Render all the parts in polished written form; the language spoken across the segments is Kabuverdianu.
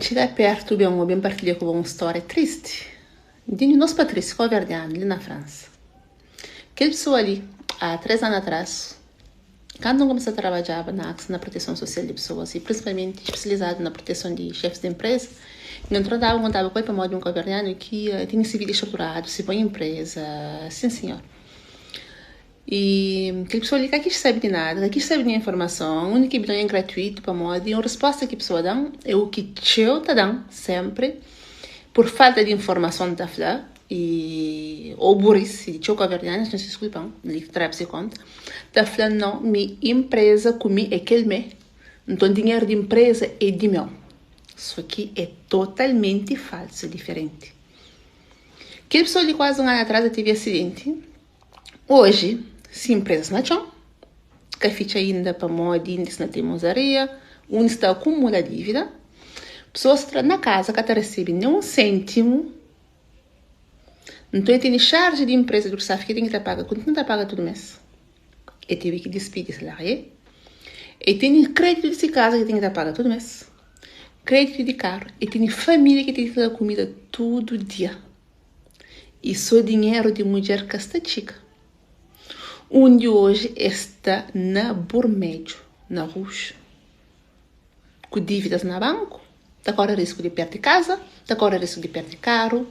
txiga pertu ben ô ben partilha ku bo un stória tristi di nos Patrícia Kauverdianu li na Fransa. Kel pesoa li, a 3 anu atras, kantu N kumesa trabadjaba na ACSA na proteson sosial di pesoas i prinsipalmenti spesializadu na proteson di xefis di enpreza, N trataba N kontaba ku el pamodi un kauverdianu ki tinha se vida struturadu, se bon enpreza, sin sinhor. I kel pesoa li ka kis sabe di nada, ka kis sabe di nha informason, úniku ki bidon é gratuitu pamodi un resposta ki pesoa da-m é u ki txeu ta da-m senpri, pur falta di informason ta fla i ô burisi di txeu kabuverdianus, nhos diskulpa-m, li trabs di konta, ta fla no mi inpreza ku mi é kel mé, nton dinheru di inpreza é di meu. So ki é totalmenti falsu, é diferenti. Kel pesoa li kuazi un anu atras el tevi asidenti. Oji, si inprezas na txon ka fitxa inda pamodi inda es na temozaria, undi sta akumula dívida, pesoas tra na kaza ka ta resebe nen un sêntimu, nton e tene xarji di inpreza di URSAF ki e ten ki ta paga, kontinua ta paga tudu mês. E teve ki dispidi salarie, e tene kreditu di si kaza ki e ten ki ta paga tudu mês, kreditu di karu, e tene família ki e ten ki ta da kumida tudu dia. I so dinheru di mudjer ka sta txiga. Undi oji es sta na burmedju, na ruxu, ku dívidas na banku, ta kore risku di perde kaza, ta kore risku di perde karu,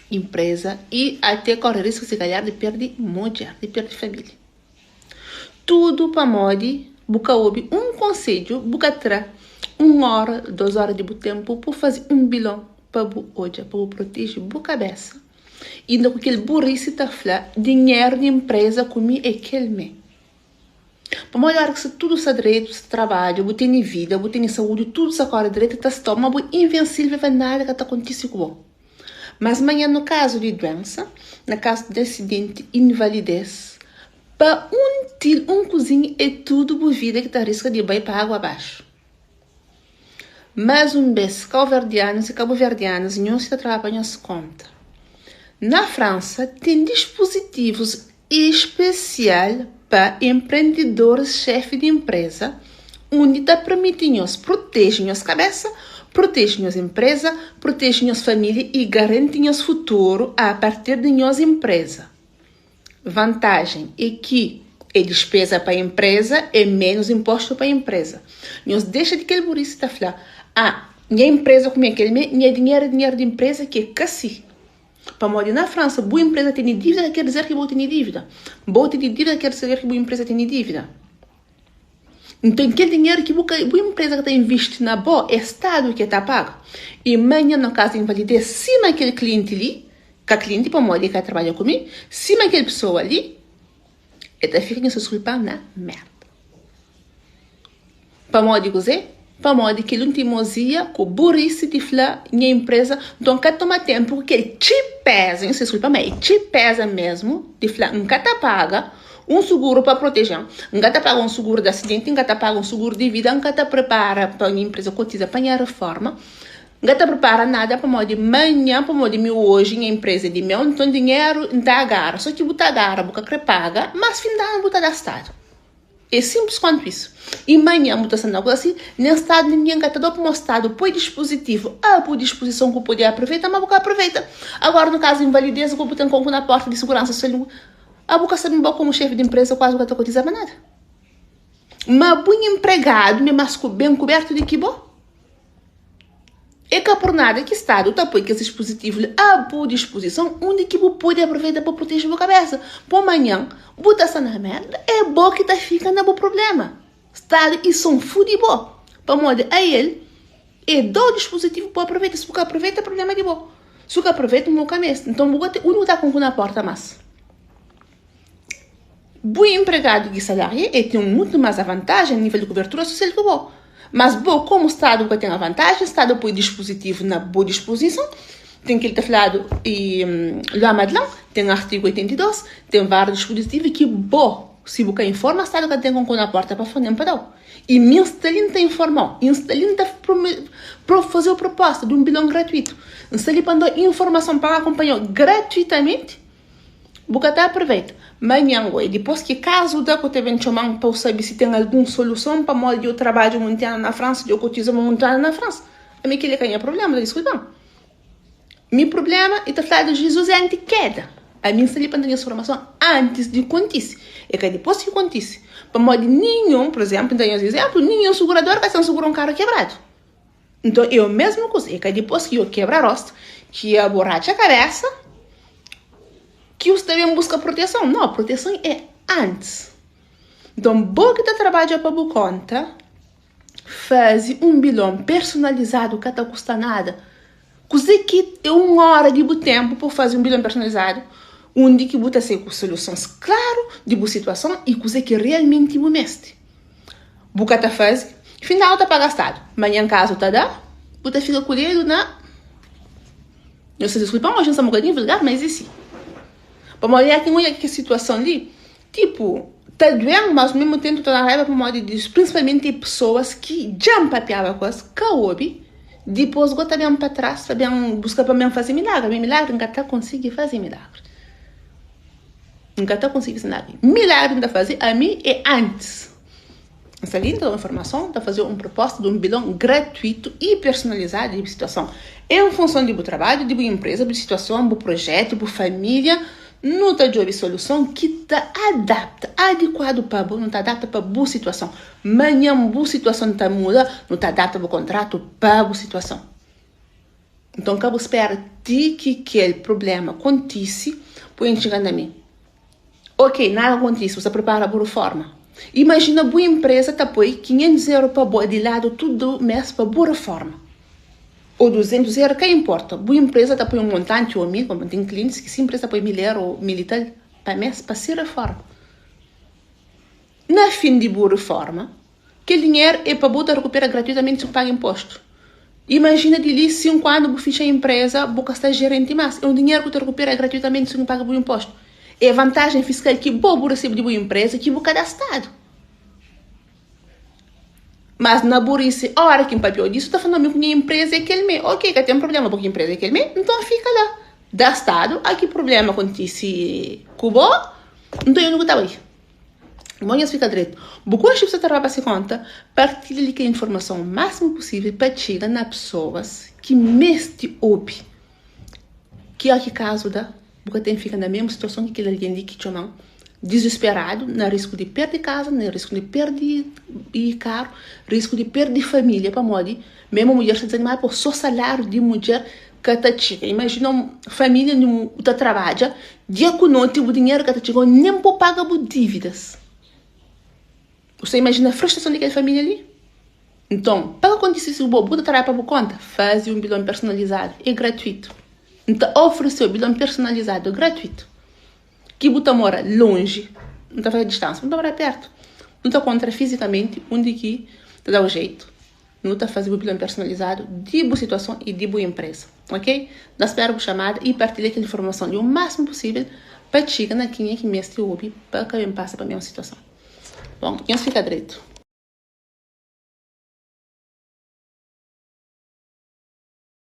inpreza i ate kore risku si kalhar di perde mudjer, di perde família. Tudu pamodi bu ka obi un konsedju, bu ka tra un óra, dos óra di bu ténpu bu faze un bilon pa bu odja, pa bu proteje bu kabésa. Inda ku kel burisi ta fla, dinheru di inpreza ku mi é kel mé. Pamodi óra ki sta tudu sta dretu, sta trabadju, bu tene vida, bu tene saúdi, tudu sta kóre dretu, ta sta ma bu invensilvel, nada ka ta kontise ku bo. Mas manhan no kazu di duensa, na kazu di asidenti, invalidez, pa un til un kuzinha é tudu bu vida ki ta riska di bai pa agua abaxu. Mas un bes, kauverdianus i kabuverdianas nhos ki ta traba pa nhos konta. Na Fransa ten dispuzitivus spesial pa enprendidoris xefi di enpreza undi ta permiti nhos proteje nhos kabesa, proteje nhos enpreza, proteje nhos familia i garanti nhos futuru a partir di nhos enpreza. Vantajen e ki e dispeza pa enpreza e menus inpostu pa enpreza. Nhos dexa di kel burisi ta fla, ah, nha enpreza ku mi e kel me, nha dinheru e dinheru di enpreza ki e ka si. Pamodi na Fransa bu enpreza tene dívida ka ker dizer ki bo tene dívida. Bo tene dívida ka ker dizer ki bu enpreza tene dívida. Nton kel dinheru ki bu ka bu enpreza ka ta invisti na bo é stadu ki ta paga. I manha no kazu di invalidez sima kel klienti li, ka klienti pamodi e ka trabadja ku mi, sima kel pesoa li e ta fika nhos ta diskulpa-m na merda. Pamodi kuzê? Pamodi kel un timozia ku burisi di fla nha inpreza, nton ka toma tenpu ku kel txipeza, nhos diskulpa ma é txipeza mesmu, di fla N ka ta paga un suguru pa proteje-m, N ka ta paga un suguru di asidenti, N ka ta paga un suguru di vida, N ka ta pripara pa nha inpreza kotiza pa nha reforma, N ka ta pripara nada pamodi manhan, pamodi mi oji nha inpreza é di meu, nton dinheru N ta agara, so ki bu ta agara bu ka kre paga, mas fin di anu bu ta da stadu. É sinplis kuantu isu. I manhan bu ta sta na kuza si, nen stadu ningen ka ta da-u pamodi stadu poi dispuzitivu a bu dispuzison ku pode aproveita, ma bu ka aproveita. Agora no kazu di invalidez ku bu ten konku na porta di siguransa sosial, a bu ka sabe ma bo komu xefi di inpreza kuazi bu ka ta kotiza pa nada. Ma bu inpregadu mi é mas ben kubertu di ki bo. É ka pur nada ki Stadu ta poi kes dispuzitivu li a bu dispuzison undi ki bu pode aproveita pa proteje bu kabesa. Po manhan bu ta sta na merda, é bo ki ta fika na bu prublema. Stadu i son fudi bo, pamodi a el é dau dispuzitivu pa bu aproveita. Si bu ka aproveita, prublema di bo. Si bu ka aproveita, bu ka meste. Nton bu ka ten undi bu ta konku na porta mas. Bu empregadu ki salaria e ten mutu mas avantajen a nivel di kubertura sosial ki bo. Mas bo komu stadu bu ka ten avantajen, stadu poi dispuzitivu na bo dispuzison, ten kel ta fladu e loi Madelin, ten artigu 82, ten varius dispuzitivu ki bo si bu ka informa stadu ka ten konko na porta pa fla nen pa dau. I mi N sta li N ta informau, i N sta li N ta fazeu proposta di un bilon gratuitu, N sta li pa N dau informason pa N akonpanhau gratuitamenti. Bu ka ta aproveita. Manhan oi, dipôs ki kazu da ku ta ben txoma-m pa-u sabe si ten algun soluson pamodi dja-u trabadja monti anu na Fransa, dja-u kotiza monti anu na Fransa. Ami kel-li é ka nha prubléma, ta diskulpa-m. Mi prubléma i ta fladu Jizus é anti keda. Ami N sta li pa N da nhos formason antis di kontise, é ka dipôs ki kontise. Pamodi ninhun, pur izénplu, N da nhos izénplu, ninhun sugurador ka ten sugura un karu kebradu. Nton é omésmu kuza, é ka dipôs ki yo kebra róstu, ki abo ratxa kabésa, ki bu sta ben buska proteson. Nau, proteson é antis. Nton bo ki ta trabadja pa bu kónta, Faze un bilon personalizadu ka ta kusta nada. Kuzê ki é un óra di bu ténpu pa bu faze un bilon personalizadu undi ki bu ta sai ku solusons klaru di bu situason i kuzê ki realmenti bu meste? Bu ka ta faze, final ta paga stadu. Manhan kazu ta da, bu ta fika ku dedu na. Nhos ta diskulpa-m, oji N sta un bokadinhu vulgar, ma es é si. Pamodi é ki N odja kes situason li. Tipo, ta duen, mas ao mesmo tempo ta da raiba pamodi disso, principalmente pessoas ki dja N papiaba ku es, ka obi, dipos go ta ben pa tras, ta ben buska pa ben faze milagre, mi milagre N ka ta konsigi faze milagre, N ka ta konsigi faze milagre, milagre N ta faze ami é antis. N sta li, N ta da un informason, N ta faze un proposta di un bilon gratuitu i personalizadu di bu situason. En funson di bu trabadju, di bu inpreza, bu situason, bu projetu, bu familia, nu ta djobe soluson ki ta adapta, adikuadu pa bo, nu ta adapta pa bu situason. Manhan bu situason ta muda, nu ta adapta bu kontratu pa bu situason. Nton ka bu spera ti ki kel prubléma kontise bu inxiga na mi. Ok, nada kontise, bu sta pripara bu reforma. Imajina bu inpreza ta poi 500 euro pa bo di ladu tudu mes pa bu reforma. Ou 200 euro, ka inporta. Bu inpreza ta poi un montanti ou 1000, pamodi ten klientis ki si inpreza ta poi 1000 euro ou 1000 i tal pa mes pa si reforma. Na fin di bu reforma, Kel dinheru é pa bu ta rekupera gratuitamenti si bu paga impostu. Imajina di li 5 anu bu fitxa inpreza, bu ka sta jerenti mas. É un dinheru ku ta rekupera gratuitamenti si bu paga bu impostu. É vantajen fiskal ki bo bu resebe di bu inpreza ki bu ka da stadu. Mas na burisi, ora ki N papiau disu, ta fla, no, mi ku nha inpreza é kel me. Ok, ka ten problema, bo ku inpreza é kel me, nton fika la. Da stadu, a ki problema kontisi ku bo, nton eu nu ku ta bai. Bon nhos fika dretu. Bu konxe bu sa ta roba se konta? Partilha li kel informason o másimu pusível pa txiga na pesoas ki meste obi. Ki ó ki kazu da, bu ka ten fika na mesmu situason ki kel algen li ki txoma-m dizusperadu, na risku di perde kaza, na risku di perde karu, risku di perde família pamodi mesmu mudjer sta dizanimadu pô so saláriu di mudjer ka ta txiga. Imajina un família undi bu ta trabadja dia ku noti, bu dinheru ka ta txiga-u nen pa bu paga bu dívidas. Bu sta imajina frustrason di kel família li? Nton, pa ka kontise si bo bu ta trabadja pa bu konta, faze un bilon personalizadu, é gratuitu. N ta oferese-u bilon personalizadu gratuitu. Ki bu ta mora lonji, nu ta faze distansia, bu ta mora pertu, nu ta kontra fizikamenti undi ki ta da-u jetu. Nu ta faze bu planu personalizadu di bu situason i di bu inpresa, ok? Na spera bu xamada i partilha kel informason li o másimu pusível pa txiga na kenha ki meste obi pa ka ben pasa pa mesmu situason. Bon, nhos fika dretu.